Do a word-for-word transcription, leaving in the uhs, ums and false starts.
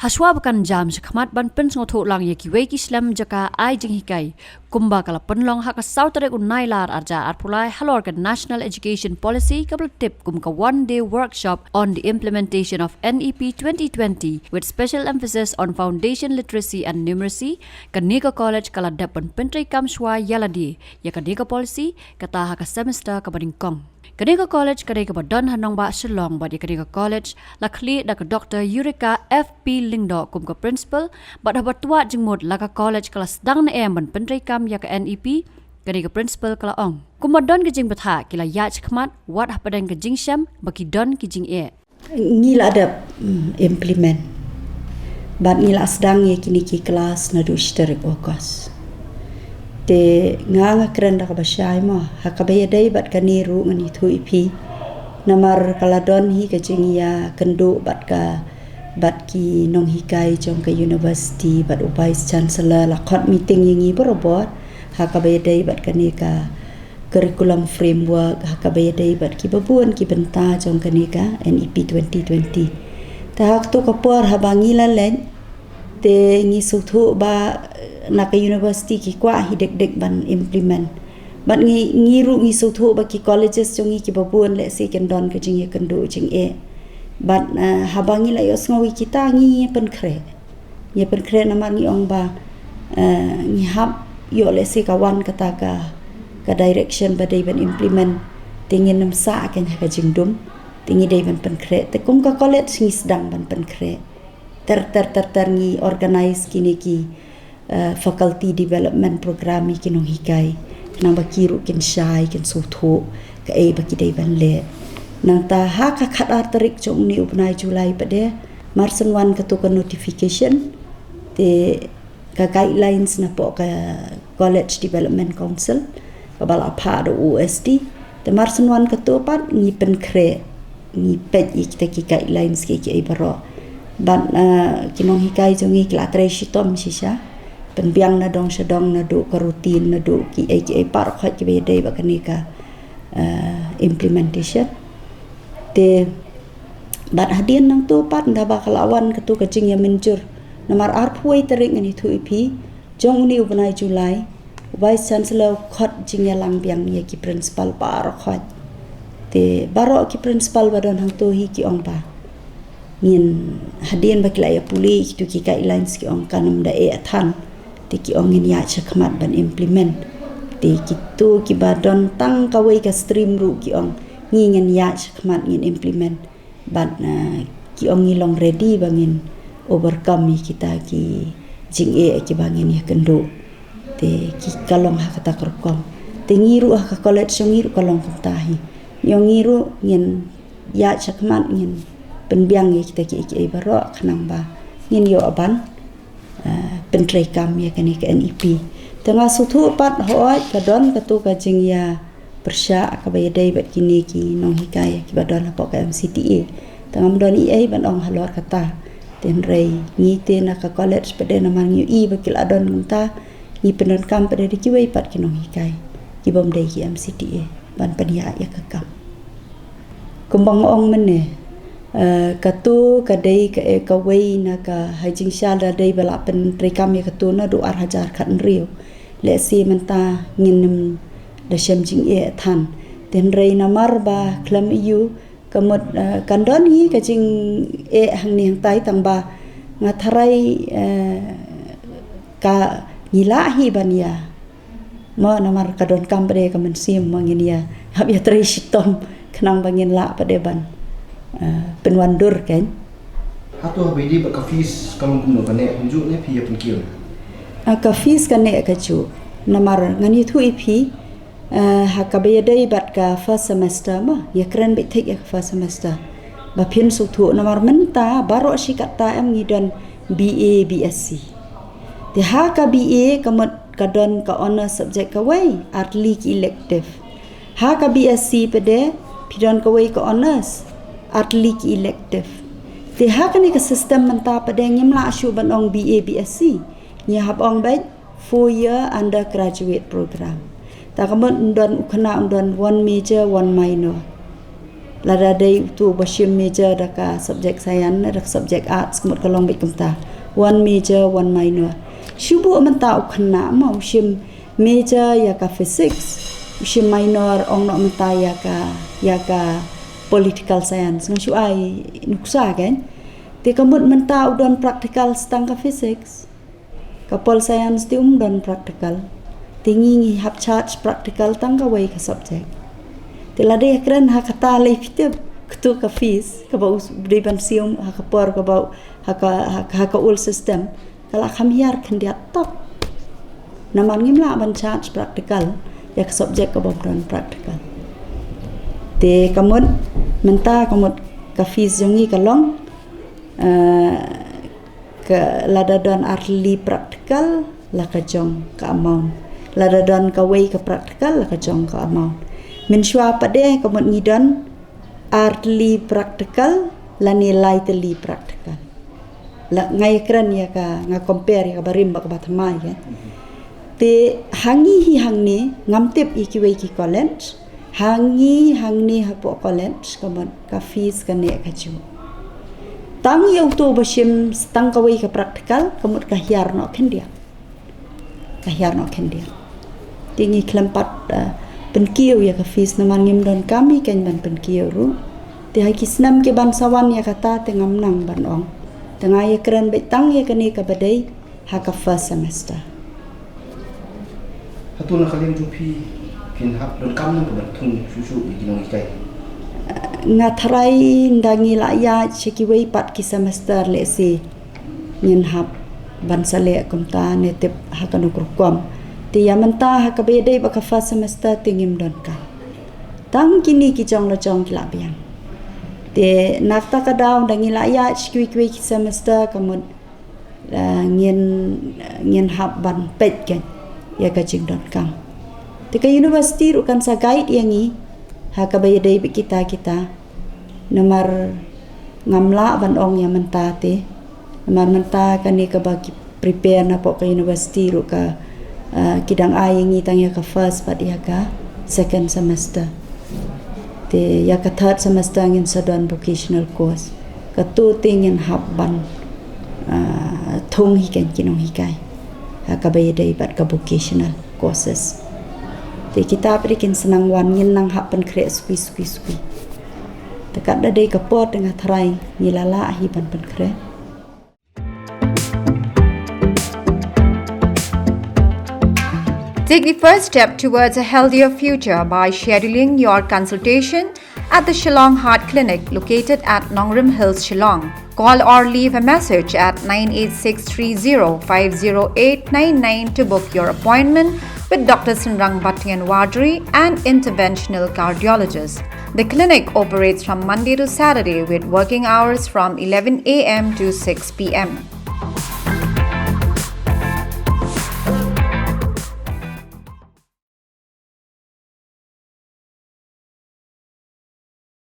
Hashwa ba kan jam shakhmat ban pynsngewthuh lang ïa kiwei ki shlem jaka ai jinghikai, kumba ka la pynlong ha ka saw tarik u Nailar arhajar arphew lai halor ka National Education Policy kaba la tip kum ka One Day Workshop on the Implementation of N E P twenty twenty, with special emphasis on Foundation Literacy and Numeracy, kane ka college ka la dep ban pyntreikam shwa ïa lade ïa kane ka policy, kata ha ka semester kaba nyngkong. Kane ka college ka dei kaba don ha nongbah Shillong, bad ïa kane ka college la khlieh da ka Doctor Eureka F P Lyngdoh kum ka principal, bad haba twad jingmut la ka college ka la sdang ne em ban pyntreikam ïa ka N E P, kane ka principal ka la ong. Kumba don ka jingbthah, ki la ïaid shakhmat wat hapdeng ka jingshem ba ki don ki jingeh. Ngi la dep, mm, implement. Bad ngi la sdang ïa kine ki klas naduh shi tarik August. Te nga nga kren da kaba shai mo, ha kaba ïadei bad kane ruh ngan ïathuh ïa phi. Namar ka la don hi ka jingïakynduh bad ka, bad ki nonghikai jong ka university, bad u vice chancellor la khot meeting ïa ngi barabor ha kaba ïadei bad kane ka curriculum framework, ha kaba ïadei bad kiba bun ki bynta jong kane ka N E P twenty twenty. Te ha kato ka por haba ngi la leit, te ngi sngewthuh ba, eh, na ka university ki kwah hi dik dik ban implement. Bad ngi, ngi ruh ngi sngewthuh ba ki colleges jong ngi kiba bun lehse kin don ka jingïakynduh jingeh. Bad, eh, haba ngi la ïohsngew ïa kita, ngi pynkhreh. Ngi pynkhreh namar ngi ong ba, eh, ngi hap ïoh lehse ka wan kata ka, ka direction ba dei ban implement. Te ngin ym sah kein ha ka jingdum. Te ngi dei ban pynkhreh. Te kum ka college ngi sdang ban pynkhreh. Ter, ter, ter, ter ngi organize kine ki, eh, faculty development program ïa ki nonghikai. Khnang ba ki ruh kin shai, kin sngewthuh kaei ba ki dei ban leh. Nangta ha ka khatar tarik jong une u bnai July pat de, mar shen wan kato ka notification, te ka guidelines napoh ka College Development Council, kaba la phah da u O S D. Te mar shen wan kato pat ngi pynkhreh, ngi peit ïa kita ki guidelines kiei kiei baroh. Bad, eh, ki nonghikai jong ngi ki la trei shitom shisha. Pynbiang na dong sha dong naduh ka routine, naduh kiei kiei baroh khoit kiba ïadei bad kane ka, eh, implementation. Te bad hadien nangto pat ynda ba ka la wan kato ka jingïamynjur. Namar arphew wei tarik ngan ïathuh ïa phi, jong une u bnai July, u Vice Chancellor u khot jingïalang biang ïa ki principal baroh khoit. Te baroh ki principal ba don hangto hi ki ong ba ngin, hadien ba ki la ïa pule ïa kito ki guidelines, ki ong kan ym da eh than. Te ki ong ngin ïaid shakhmat ban implement. Te kito kiba don tang kawei ka stream ruh ki ong ngi ngin ïaid shakhmat ngin implement. Bad, eh, ki ong ngi long ready ba ngin overcome ïa kita ki jingeh kiba ngin ïakynduh. Te ki, ka long ha kata ka rukom. Te ngi ruh ha ka college jong ngi ruh ka long kumta hi. Ngi ong ngi ruh ngin ïaid shakhmat, ngin pynbiang ïa kita kiei kiei baroh khnang ba ngin ïoh ban, eh, pyntreikam ïa kane ka N E P. Te nga sngewthuh pat hooid ka don kato ka jingïapyrshah kaba ïadei bad kine ki nonghikai kiba don hapoh ka M C T A. Te ngam don ei ei ban ong halor kata. Te hynrei ngi te na ka college pat de namar ngi ïohi ba ki la don kumta, ngi pyndonkam pat de da kiwei pat ki nonghikai kibym dei ki M C T A ban pynïaid ïa ka kam. Kumba nga ong mynne, eh, kato ka dei ka, eh, kawei na ka, ha jingshisha da dei ba la pyntreikam ïa kato naduh ar hajar khathynriew. Lehse mynta ngin ym da shem jingeh than. Te hynrei namar ba khlem aiu, ka mut, eh, kan don hi ka jingeh hangne hangtai, tang ba nga tharai, eh, ka ngi lah hi ban ïa, mo, namar ka donkam pat de ka mynsiem, mo, ngin ïa hap ïa trei shitom khnang ba ngin lah pat de ban, eh, pynwandur kein. Hato haba ïadei bad ka fees ka long kumno, ka neh kumjuh ne phi ïa pynkiew? Ah, ka fees ka neh kajuh. Namar ngan ïathuh ïa phi, eh, ha kaba ïadei bad ka first semester, mo, ïa kren beit thik ïa ka first semester. Ba phin sngewthuh namar mynta baroh shi katta em ngi don B A, B S C. Te ha ka B A ka mut ka don ka honours subject kawei, ar tylli ki elective. Ha ka B S C pat de phi don kawei ka honours, ar tylli ki elective. Te ha kane ka system mynta pat de ngim lah shuh ban ong B A, B S C. Ngi hap ong beit four year undergraduate program. Ta ka mut ym don u khynnah un don one major, one minor. Lada dei uto ba shim major da ka subject science, da ka subject arts, ka mut ka long beit kumta. One major, one minor. Shu buh mynta u khynnah ma u shim major ïa ka physics, u shim minor ong noh mynta ïa ka, ïa ka political science. Nga shu ai nuksa kan. Te ka mut mynta u don practical tang ka physics. Ka pol science te um don practical. Te ngi ngi hap charge practical tang kawei ka subject. Te lada ïa kren ha kata lei phi tip, katu ka fees, kaba u dei ban siew ha ka por kaba ha ka, ha ka, ha ka old system. Ka la kham hiar khyndiat top. Namar ngim lah ban charge practical ïa ka subject kaba um don practical. Te ka mut mynta ka mut ka fees jong ngi ka long, eh, ka lada don artylli practical la ka jong ka amount. Lada don kawei ka practical la ka jong ka amount. Mynshuwa pat de ka mut ngi don artylli practical lane laitylli practical. La nga ïa kren ïa ka, nga compare ïa ka barim bad ka bathymmai kan. Te ha ngi hi hangne ngam tip ïa kiwei ki college. Ha ngi hangne hapoh college ka mut ka fees ka neh ka ju. Tang ïa uto ba shim tang kawei ka practical ka mut ka hiar noh khyndiat. Ka hiar noh khyndiat. Te ngi khlem pat, eh, pynkiew ïa ka fees namar ngim don kam hi kan ban pynkiew ruh. Te ha ki snem ki ban sa wan ïa kata te ngam nang ban ong. Te nga ïa kren beit tang ïa kane kaba dei ha ka first semester. Hato na ka liang jong phi kin hap donkam nang ka ban thung shuh shuh ïa ki nonghikai? Nga tharai ynda ngi la ïaid sha kiwei pat ki semester lehse ngin hap ban sa leh kumta ne tip ha kano ka rukom. Te ïa mynta ha kaba ïadei bad ka first semester te ngim donkam. Tang kine ki jong la jong ki la biang. Te na kata ka daw ynda ngi la ïaid sha kiwei kiwei ki semester ka mut, eh, ngin, ngin hap ban peit kan ïa ka jingdonkam. Te ka university ruh kan sa guide ïa ngi ha kaba ïadei bad kita kita. Namar ngam lah ban ong ïa mynta te. Namar mynta kane kaba ki prepare napoh ka university ruh ka, eh, ki dang ai ïa ngi tang ïa ka first bad ïa ka second semester. Te ïa ka third semester ngin sa don vocational course. Kato te ngin hap ban, eh, thung hi kan ki nonghikai ha kaba ïadei bad ka vocational courses. Te kita pat de kin sa nang wan, ngin nang hap pynkhreh skui skui skui. Te katba dei ka por te nga tharai ngi la lah hi ban pynkhreh. Take the first step towards a healthier future by scheduling your consultation at the Shillong Heart Clinic, located at Nongrim Hills, Shillong. Call or leave a message at nine eight six three zero five zero eight nine nine to book your appointment with Doctor Synrang Battianwadri, an interventional cardiologist. The clinic operates from Monday to Saturday with working hours from eleven a m to six p m.